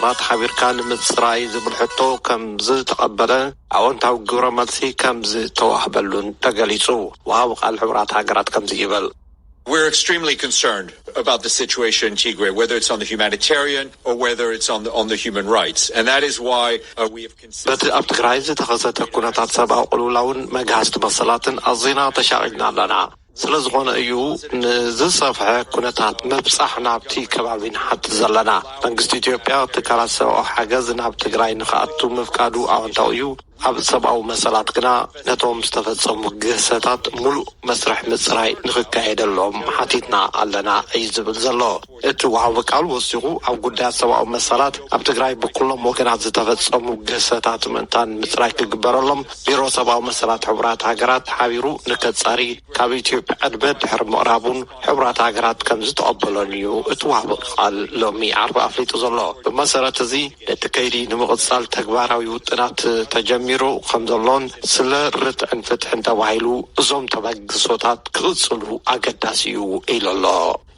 ራት ሓቢርካ ንምፅራይ ዝብል ሕቶ ከም ዝተቐበለ፣ ኣወንታዊ ግብረ መልሲ ከም ዝተዋህበሉን ተገሊጹ። ወሃቢ ቃል ሕቡራት ሃገራት ከምዚ ይብል። We're extremely concerned about the situation in Tigray, whether it's on the humanitarian or whether it's on the, on the human rights. And that is why uh, we have በቲ ኣብ ትግራይ ዝተኸሰተ ኩነታት ሰብኣዊ ቅልውላውን መግሃስቲ መሰላትን ኣዚና ተሻቒልና ኣለና። ስለ ዝኾነ እዩ ንዝሰፍሐ ኩነታት ምብጻሕ ናብቲ ከባቢ ንሓትት ዘለና። መንግስቲ ኢትዮጵያ ትካላት ሰብኣዊ ሓገዝ ናብ ትግራይ ንኽኣቱ ምፍቃዱ ኣወንታዊ እዩ። ኣብ ሰብኣዊ መሰላት ግና ነቶም ዝተፈጸሙ ግህሰታት ሙሉእ መስርሕ ምጽራይ ንኽካየደሎም ሓቲትና ኣለና እዩ ዝብል ዘሎ። እቲ ወሃቢ ቃል ወሲኹ ኣብ ጉዳያት ሰብኣዊ መሰላት ኣብ ትግራይ ብኩሎም ወገናት ዝተፈጸሙ ግህሰታት ምእንታን ምጽራይ ክግበረሎም ቢሮ ሰብኣዊ መሰላት ሕቡራት ሃገራት ሓቢሩ ንከጻሪ ካብ ኢትዮጵያ ዕድመ ድሕሪ ምቕራቡን ሕቡራት ሃገራት ከም ዝተቐበሎን እዩ እቲ ወሃቢ ቃል ሎሚ ዓርቢ ኣፍሊጡ ዘሎ። ብመሰረት እዚ ነቲ ከይዲ ንምቕጻል ተግባራዊ ውጥናት ተጀሚሩ ከም ዘሎን ስለ ርትዕን ፍትሕን ተባሂሉ እዞም ተበግሶታት ክቕጽሉ ኣገዳሲ እዩ ኢሉ ኣሎ።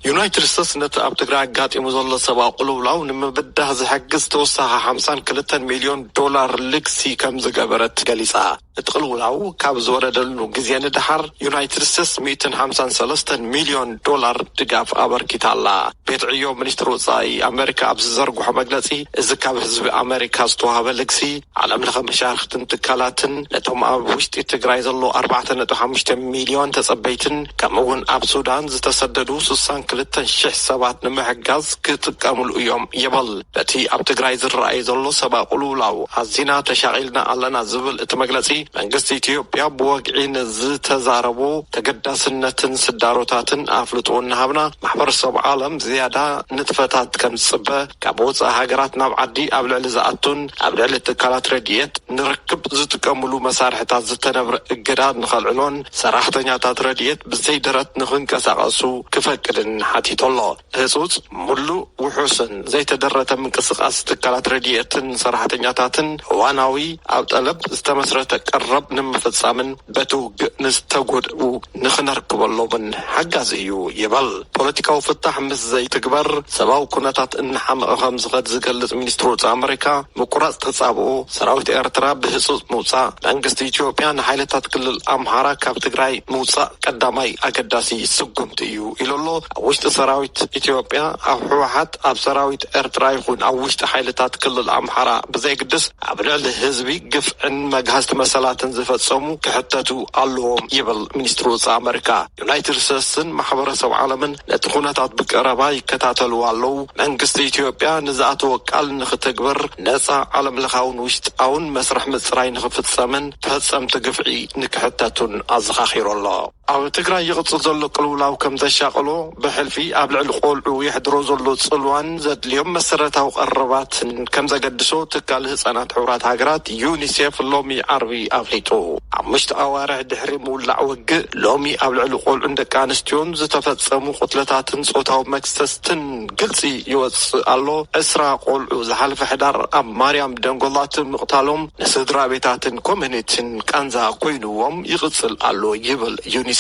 ዩናይትድ ስቴትስ ነቲ ኣብ ትግራይ ኣጋጢሙ ዘሎ ሰብኣዊ ቅልውላው ንምብዳህ ዝሕግዝ ተወሳኺ ሓምሳን ክልተን ሚልዮን ዶላር ልግሲ ከም ዝገበረት ገሊጻ። እቲ ቅልውላው ካብ ዝወረደሉ ግዜ ንደሓር ዩናይትድ ስቴትስ ሚእትን ሓምሳን ሰለስተን ሚልዮን ዶላር ድጋፍ ኣበርኪታ ኣላ። ቤት ዕዮ ሚኒስትር ወጻኢ ኣመሪካ ኣብ ዝዘርግሖ መግለጺ፣ እዚ ካብ ህዝቢ ኣመሪካ ዝተዋህበ ልግሲ ዓለም ለኸ መሻርክትን ትካላትን ነቶም ኣብ ውሽጢ ትግራይ ዘሎ ኣርባዕተ ነጥቢ ሓሙሽተ ሚልዮን ተጸበይትን ከምኡ እውን ኣብ ሱዳን ዝተሰደዱ ስሳን ክልተን ሽሕ ሰባት ንምሕጋዝ ክጥቀምሉ እዮም ይብል። በቲ ኣብ ትግራይ ዝረኣይ ዘሎ ሰብኣዊ ቅልውላው ኣዚና ተሻቒልና ኣለና ዝብል እቲ መግለጺ፣ መንግስቲ ኢትዮጵያ ብወግዒ ንዝተዛረቦ ተገዳስነትን ስዳሮታትን ኣፍልጦ እናሃብና ማሕበረሰብ ዓለም ዝያዳ ንጥፈታት ከም ዝጽበ፣ ካብ ወጻኢ ሃገራት ናብ ዓዲ ኣብ ልዕሊ ዝኣቱን ኣብ ልዕሊ ትካላት ረድኤት ንርክብ ዝጥቀምሉ መሳርሕታት ዝተነብረ እገዳ ንኸልዕሎን ሰራሕተኛታት ረድኤት ብዘይ ደረት ንኽንቀሳቐሱ ክፈቅድን ሓቲቱ ኣሎ። ህጹጽ፣ ምሉእ፣ ውሑስን ዘይተደረተ ምንቅስቓስ ትካላት ረድኤትን ሰራሕተኛታትን እዋናዊ ኣብ ጠለብ ዝተመስረተ ቀረብ ንምፍጻምን በቲ ውግእ ንዝተጎድኡ ንኽነርክበሎምን ሓጋዚ እዩ ይብል። ፖለቲካዊ ፍታሕ ምስ ዘይትግበር ሰብኣዊ ኩነታት እናሓመቐ ከም ዝኸድ ዝገልጽ ሚኒስትሪ ወጻኢ ኣመሪካ፣ ምቁራጽ ተጻብኦ ሰራዊት ኤርትራ ብህጹጽ ምውጻእ፣ መንግስቲ ኢትዮጵያ ንሓይልታት ክልል ኣምሓራ ካብ ትግራይ ምውጻእ ቀዳማይ ኣገዳሲ ስጉምቲ እዩ ኢሉ ኣሎ። ኣብ ውሽጢ ሰራዊት ኢትዮጵያ፣ ኣብ ህወሓት፣ ኣብ ሰራዊት ኤርትራ ይኹን ኣብ ውሽጢ ሓይልታት ክልል ኣምሓራ ብዘይግድስ ኣብ ልዕሊ ህዝቢ ግፍዕን መግሃስቲ መሰላትን ዝፈጸሙ ክሕተቱ ኣለዎም ይብል ሚኒስትሪ ወጻኢ ኣመሪካ። ዩናይትድ ስቴትስን ማሕበረሰብ ዓለምን ነቲ ኩነታት ብቀረባ ይከታተልዎ ኣለዉ። መንግስቲ ኢትዮጵያ ንዝኣተወ ቃል ንኽትግብር ነጻ ዓለም ለኻውን ውሽጣውን መስርሕ ምጽራይ ንኽፍጸምን ፈጸምቲ ግፍዒ ንክሕተቱን ኣዘኻኺሩ ኣሎ። ኣብ ትግራይ ይቕጽል ዘሎ ቅልውላው ከም ዘሻቕሎ ብሕልፊ ኣብ ልዕሊ ቆልዑ የሕድሮ ዘሎ ጽልዋን ዘድልዮም መሰረታዊ ቀረባትን ከም ዘገድሶ ትካል ህጻናት ሕቡራት ሃገራት ዩኒሴፍ ሎሚ ዓርቢ ኣፍሊጡ። ሓሙሽተ ኣዋርሕ ድሕሪ ምውላዕ ውግእ ሎሚ ኣብ ልዕሊ ቆልዑን ደቂ ኣንስትዮን ዝተፈጸሙ ቁትለታትን ጾታዊ መክሰስትን ግልጺ ይወጽእ ኣሎ። ዕስራ ቆልዑ ዝሓለፈ ሕዳር ኣብ ማርያም ደንጎላት ምቕታሎም ንስድራ ቤታትን ኮሚኒቲን ቃንዛ ኮይንዎም ይቕጽል ኣሎ ይብል ዩኒሴፍ።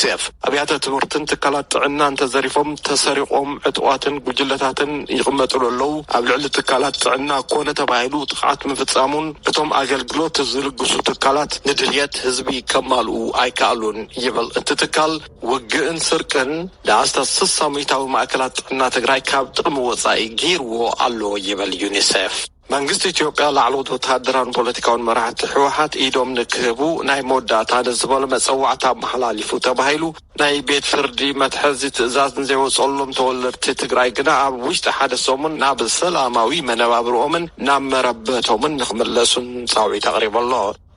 ኣብያተ ትምህርትን ትካላት ጥዕና እንተዘሪፎም ተሰሪቖም ዕጡቓትን ጉጅለታትን ይቕመጡ ኣለዉ። ኣብ ልዕሊ ትካላት ጥዕና ኮነ ተባሂሉ ጥቕዓት ምፍጻሙን እቶም ኣገልግሎት ዝልግሱ ትካላት ንድልየት ህዝቢ ከማልኡ ኣይከኣሉን ይብል እቲ ትካል። ውግእን ስርቅን ንኣስታት ስሳ ሚእታዊ ማእከላት ጥዕና ትግራይ ካብ ጥቕሚ ወጻኢ ገይርዎ ኣሎ ይብል ዩኒሴፍ። መንግስቲ ኢትዮጵያ ላዕለዎት ወተሃደራውን ፖለቲካውን መራሕቲ ህወሓት ኢዶም ንክህቡ ናይ መወዳእታ ንዝበሎ መጸዋዕታ ኣመሓላሊፉ ተባሂሉ ናይ ቤት ፍርዲ መትሐዚ ትእዛዝ ንዘይወጸሎም ተወለድቲ ትግራይ ግና ኣብ ውሽጢ ሓደ ሰሙን ናብ ሰላማዊ መነባብርኦምን ናብ መረበቶምን ንክምለሱን ጻውዒት ኣቕሪቡ ኣሎ።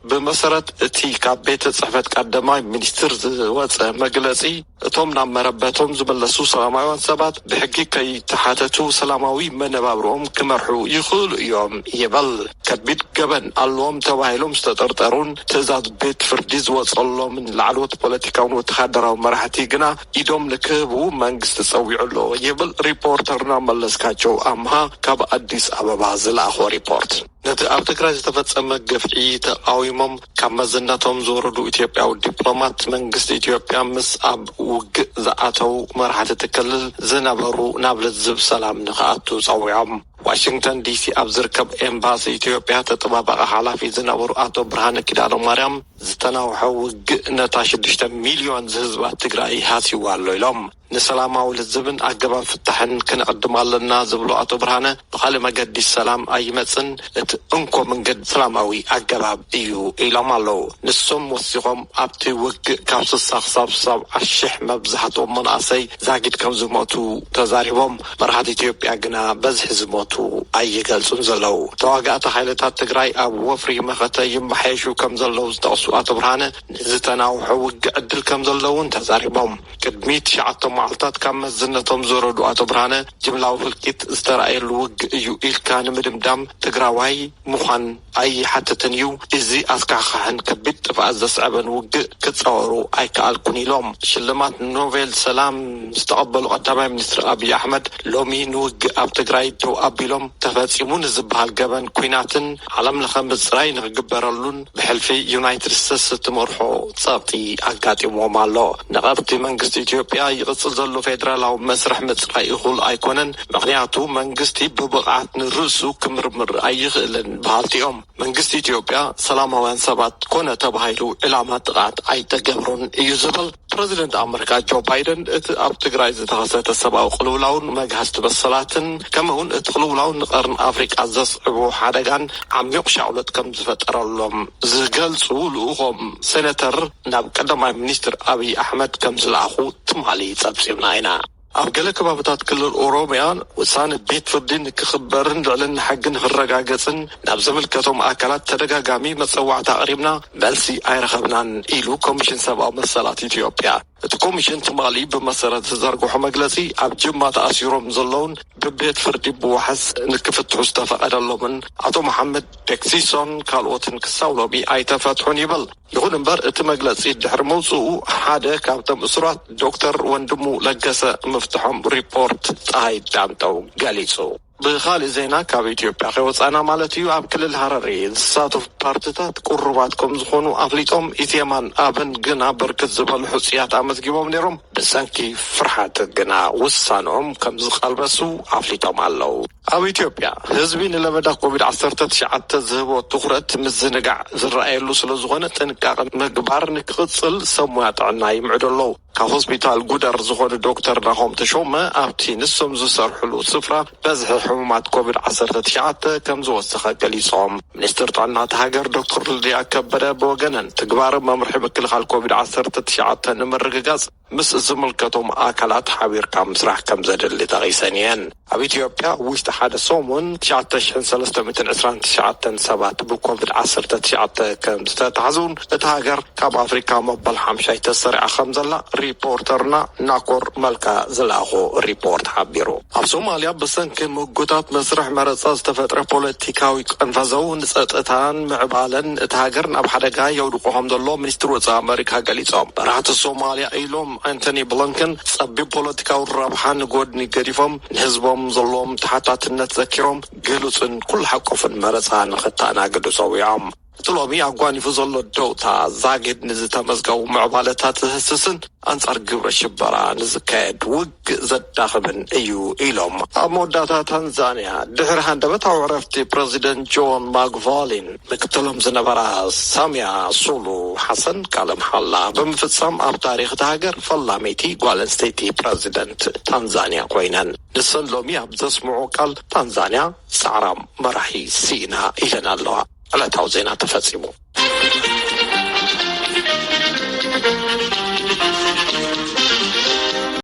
ብመሰረት እቲ ካብ ቤት ጽሕፈት ቀዳማይ ሚኒስትር ዝወጸ መግለጺ፣ እቶም ናብ መረበቶም ዝምለሱ ሰላማውያን ሰባት ብሕጊ ከይተሓተቱ ሰላማዊ መነባብርኦም ክመርሑ ይኽእሉ እዮም ይብል። ከቢድ ገበን ኣለዎም ተባሂሎም ዝተጠርጠሩን ትእዛዝ ቤት ፍርዲ ዝወጸሎምን ላዕለዎት ፖለቲካውን ወተሃደራዊ መራሕቲ ግና ኢዶም ንክህቡ መንግስቲ ጸዊዑ ኣሎ ይብል ሪፖርተርና መለስካቸው ኣምሃ ካብ ኣዲስ ኣበባ ዝለኣኾ ሪፖርት። ነቲ ኣብ ትግራይ ዝተፈጸመ ግፍዒ ተቓዊሞም ካብ መዝነቶም ዝወረዱ ኢትዮጵያዊ ዲፕሎማት፣ መንግስቲ ኢትዮጵያ ምስ ኣብ ውግእ ዝኣተዉ መራሕቲ እቲ ክልል ዝነበሩ ናብ ልዝብ ሰላም ንኽኣቱ ጸዊዖም። ዋሽንግተን ዲሲ ኣብ ዝርከብ ኤምባሲ ኢትዮጵያ ተጠባባቂ ሓላፊ ዝነበሩ ኣቶ ብርሃነ ኪዳነ ማርያም፣ ዝተናውሐ ውግእ ነታ ሽዱሽተ ሚልዮን ዝህዝባ ትግራይ ሃስይዋ ኣሎ ኢሎም። ንሰላማዊ ልዝብን ኣገባብ ፍታሕን ክንዕድም ኣለና ዝብሉ ኣቶ ብርሃነ፣ ብኻልእ መገዲ ሰላም ኣይመጽን፣ እቲ እንኮ መንገዲ ሰላማዊ ኣገባብ እዩ ኢሎም ኣለዉ። ንሶም ወሲኾም፣ ኣብቲ ውግእ ካብ ስሳ ክሳብ ሰብዓ ሽሕ መብዛሕትኦም መናእሰይ ዛጊድ ከም ዝሞቱ ተዛሪቦም፣ መራሕቲ ኢትዮጵያ ግና በዝሒ ዝሞቱ ኣይገልጹን ዘለዉ። ተዋጋእቲ ሓይልታት ትግራይ ኣብ ወፍሪ መኸተ ይመሓየሹ ከም ዘለዉ ዝጠቕሱ ኣቶ ብርሃነ፣ ንዝተናውሐ ውግእ ዕድል ከም ዘለዉን ተዛሪቦም። ቅድሚ ትሽዓተ መዓልታት ካብ መዝነቶም ዝወረዱ ኣቶ ብርሃነ፣ ጅምላዊ ህልቂት ዝተራእየሉ ውግእ እዩ ኢልካ ንምድምዳም ትግራዋይ ምዃን ኣይሓትትን እዩ። እዚ ኣስካሕካሕን ከቢድ ጥፍኣት ዘስዐበን ውግእ ክጻወሩ ኣይከኣልኩን ኢሎም። ሽልማት ኖቤል ሰላም ዝተቐበሉ ቀዳማይ ሚኒስትር ኣብይ ኣሕመድ፣ ሎሚ ንውግእ ኣብ ትግራይ ደው ኣቢሎም፣ ተፈጺሙ ንዝበሃል ገበን ኲናትን ዓለም ለኸ ምጽራይ ንክግበረሉን ብሕልፊ ዩናይትድ ስቴትስ እትመርሖ ጸቕጢ ኣጋጢምዎም ኣሎ። ነቐፍቲ መንግስቲ ኢትዮጵያ፣ ይቕጽል ዘሎ ፌደራላዊ መስርሕ ምጽራይ እኹል ኣይኮነን፣ ምኽንያቱ መንግስቲ ብብቕዓት ንርእሱ ክምርምር ኣይኽእልን በሃልቲ እዮም። መንግስቲ ኢትዮጵያ ሰላማውያን ሰባት ኮነ ተባሂሉ ዕላማ ጥቕዓት ኣይተገብሮን እዩ ዝብል ፕረዚደንት ኣመሪካ ጆ ባይደን፣ እቲ ኣብ ትግራይ ዝተኸሰተ ሰብኣዊ ቅልውላውን መግሃስቲ መሰላትን፣ ከምኡውን እቲ ቅልውላው ንቀርኒ ኣፍሪቃ ዘስዕቦ ሓደጋን ዓሚቕ ሻቕሎት ከም ዝፈጠረሎም ዝገልጹ ልኡኾም ሴኔተር ናብ ቀዳማይ ሚኒስትር ኣብይ ኣሕመድ ከም ዝለኣኹ ትማሊ ጸብጺብና ኢና። ኣብ ገለ ከባብታት ክልል ኦሮሚያ፣ ውሳነ ቤት ፍርዲ ንክኽበርን ልዕልና ሕጊ ንክረጋገጽን ናብ ዝምልከቶም ኣካላት ተደጋጋሚ መጸዋዕታ ኣቕሪብና፣ መልሲ ኣይረኸብናን ኢሉ ኮሚሽን ሰብኣዊ መሰላት ኢትዮጵያ። እቲ ኮሚሽን ትማሊ ብመሰረት ዝዘርግሖ መግለጺ፣ ኣብ ጅማ ተኣሲሮም ዘለውን ብቤት ፍርዲ ብዋሕስ ንክፍትሑ ዝተፈቐደሎምን ኣቶ መሓመድ ደክሲሶን ካልኦትን ክሳብ ሎሚ ኣይተፈትሑን ይብል። ይኹን እምበር፣ እቲ መግለጺ ድሕሪ መውጽኡ፣ ሓደ ካብቶም እሱራት ዶክተር ወንድሙ ለገሰ ምፍትሖም ሪፖርት ጸሃይ ዳምጠው ገሊጹ። ብኻልእ ዜና፣ ካብ ኢትዮጵያ ከይወጻና ማለት እዩ፣ ኣብ ክልል ሃረሪ ዝሳተፉ ፓርቲታት ቅሩባት ከም ዝኾኑ ኣፍሊጦም፣ ኢዜማን ኣብን ግና ብርክት ዝበሉ ሕጹያት ኣመዝጊቦም ነይሮም፣ ብሰንኪ ፍርሓት ግና ውሳንኦም ከም ዝቐልበሱ ኣፍሊጦም ኣለዉ። ኣብ ኢትዮጵያ፣ ህዝቢ ንለበዳ ኮቪድ ዓሰርተ ትሽዓተ ዝህቦ ትኹረት ምዝንጋዕ ዝረኣየሉ ስለ ዝኾነ፣ ጥንቃቐ ምግባር ንክቕጽል ሰብ ሞያ ጥዕና ይምዕዱ ኣለዉ። ካብ ሆስፒታል ጉደር ዝኾኑ ዶክተር ናሆም ተሾመ፣ ኣብቲ ንሶም ዝሰርሕሉ ስፍራ በዝሒ ሕሙማት ኮቪድ ዓሰርተ ትሽዓተ ከም ዝወሰኸ ገሊጾም። ሚኒስትር ጥዕና እታ ሃገር ዶክተር ልድያ ከበደ ብወገነን፣ ትግባረ መምርሒ ምክልኻል ኮቪድ ዓሰርተ ትሽዓተ ንምርግጋጽ ምስ ዝምልከቶም ኣካላት ሓቢርካ ምስራሕ ከም ዘድሊ ጠቒሰን እየን። ኣብ ኢትዮጵያ፣ ውሽጢ ሓደ ሰሙን ትሽዓተ ሽሕን ሰለስተ ሚእትን ዕስራን ትሽዓተን ሰባት ብኮቪድ ዓሰርተ ትሽዓተ ከም ዝተታሕዙን፣ እታ ሃገር ካብ ኣፍሪካ መበል ሓምሻይ ተሰሪዓ ከም ዘላ ሪፖርተርና ናኮር መልካ ዝለኣኾ ሪፖርት ሓቢሩ። ኣብ ሶማልያ፣ ብሰንኪ ምጉታት መስርሕ መረጻ ዝተፈጥረ ፖለቲካዊ ቀንፈዘው፣ ንጸጥታን ምዕባለን እታ ሃገር ናብ ሓደጋ የውድቆ ከም ዘሎ ሚኒስትር ወጻኢ ኣመሪካ ገሊጾም። መራሕቲ ሶማልያ ኢሎም ኣንቶኒ ብሊንከን፣ ጸቢብ ፖለቲካዊ ረብሓ ንጎድኒ ገዲፎም፣ ንህዝቦም ዘለዎም ተሓታትነት ዘኪሮም፣ ግሉጽን ኩሉ ሓቆፍን መረጻ ንኽተኣናግዱ ጸዊዖም። እቲ ሎሚ ኣጓኒፉ ዘሎ ደውታ፣ ዛጊድ ንዝተመዝገቡ ምዕባለታት ዘህስስን ኣንጻር ግብረ ሽበራ ንዝካየድ ውግእ ዘዳኽምን እዩ ኢሎም። ኣብ መወዳእታ፣ ታንዛንያ፣ ድሕሪ ሃንደበታዊ ዕረፍቲ ፕረዚደንት ጆን ማጉፋሊን፣ ምክትሎም ዝነበራ ሳሚያ ሱሉ ሓሰን ቃለ መሓላ ብምፍጻም፣ ኣብ ታሪኽ እታ ሃገር ፈላመይቲ ጓል ኣንስተይቲ ፕረዚደንት ታንዛንያ ኮይነን። ንሰን ሎሚ ኣብ ዘስምዖ ቃል፣ ታንዛንያ ጻዕራም መራሒ ስኢና ኢለን ኣለዋ። ዕለታዊ ዜና ተፈጺሙ።